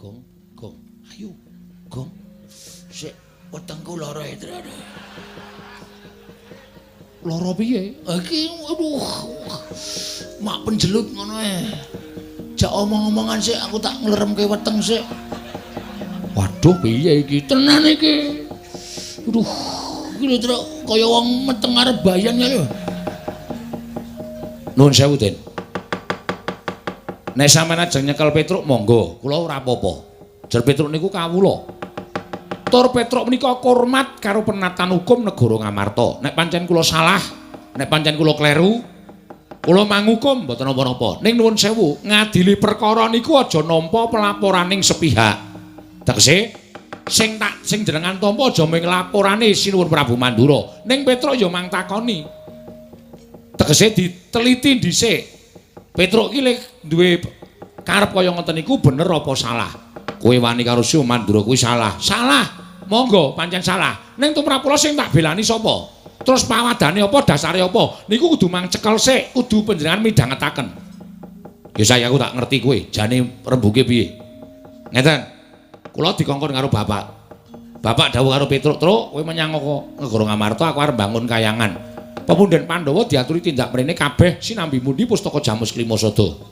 Gong, gong. Ayo, gong. Sik, wetengku lara e, Tru. Lara piye? Iki aduh. Mak penjelut ngono e. Jak omong-omongan sik, aku tak ngleremke weteng sik. Waduh, piye iki? Tenan iki. Aduh, iki lho, Tru, kaya wong meteng arep bayan kae lho. Nuwun sewu, Den. Nek sampeyan ajeng nyekel Petruk monggo, kula ora apa-apa. Jer Petruk niku kawula. Tur Petruk menika hormat karo penatan hukum negara Ngamarta. Nek pancen kula salah, nek pancen kula kleru, kula mangukum mboten napa-napa. Ning nuwun sewu, ngadili perkara niku aja nampa pelaporaning sepihak. Tegese sing tak sing jenengan tampa aja mung laporane Sinuwun Prabu Mandura. Ning Petruk ya mang takoni. Tegese diteliti dhisik. Petruk iki lek duwe karep kaya ngoten niku bener apa salah? Kowe wani karo Sinuwun Mandura kuwi salah. Salah. Monggo pancen salah. Ning tumrap kula sing tak belani sapa? Terus pawadane apa, dasare apa? Niku kudu mang cekel sik, kudu panjenengan midhangetaken. Ya saya aku tak ngerti kowe, jane rembuke piye. Ngeten. Kula dikongkon karo bapak. Bapak dawuh karo Petruk, "Truk, kowe menyang negara Ngamarta, aku arep bangun kayangan." Pepunden Pandhawa diaturi tindak mrene kabeh sinambi mundi pustaka Jamus Klima Sada.